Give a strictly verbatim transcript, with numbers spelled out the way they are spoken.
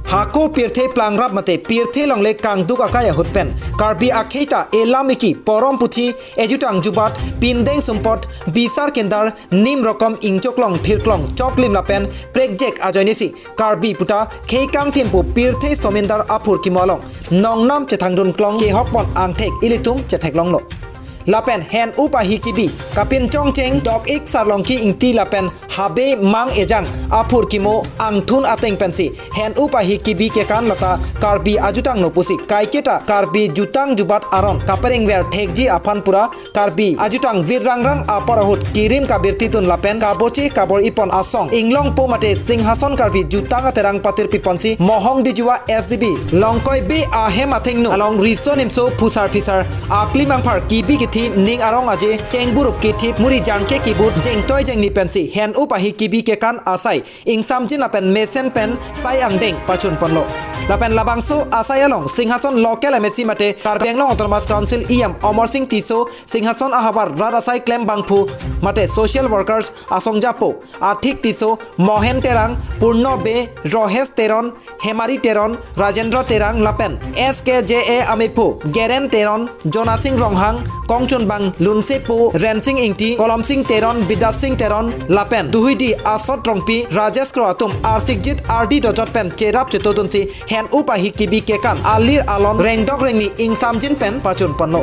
Hako pirthe plangrap mate pirthe longle kangduk akai ahut pen Karbi akhei ta elam eki, porom puthi, ejutang jubat, pindeng sumpot, bisar kindar, nim rokom ingchoklong thirklong choklim lapen prekjek ajoinesi Karbi puta khei kangthim pu pirthe somindar aphurkimo along nongnam chethangdun klong kehok pon angthek ilitum chetheklonglo. Lapen Hen-up ahi kebi kapinchongcheng Dok-ik Sarlongki Ingti lapen Habe Mang Ejang aphurkimo angthun ateng pensi Hen-up ahi kebi kekan lata Karbi ajutanglo pusi kaiketa Karbi jutang jubat aron kaperengver thekji aphan pura Karbi ajutang virrangrang apor ahut kirim kabirtidun lapen kaboche kabor-ipon asong Inglongpo mate Singhason Karbi Jutang Aterang patirpiponsi Mohong Dijua S D B Longkoi Bey ahem athengno along riso nimso phusar phisar, akli mangphar, kebi kethi, ning arong aje, chengburup kethip, muri jangke kibut, jengtoi jengni pensi Hen-up ahi kebi kekan asai ingsamjin lapen mesen pen sai angdeng pachunponlo. Lapen labangso asai along Singhason local M A C mate Karbi Anglong Autonomous Council E M Amarsing Tisso, Singhason ahavar rat asai klembangphu mate social workers asongjapo Athik Tisso, Mohen Terang, Purno Bey, Rohes Teron, Hemari Teron, Rajendra Terang lapen S K J A amephu Geren Teron, Jonasing Ronghang, kongchunbang Lunsepo Rensing Ingti, Kolomsing Teron, Bidyasing Teron lapen Duhuidi Asot Rongpi, Rajesh Kro atum arsikjit ardi dojot pen cherap chetodunsi Hen-up ahi kebi kekan alir alon rengdok rengni ingsamjin pen pachunponlo.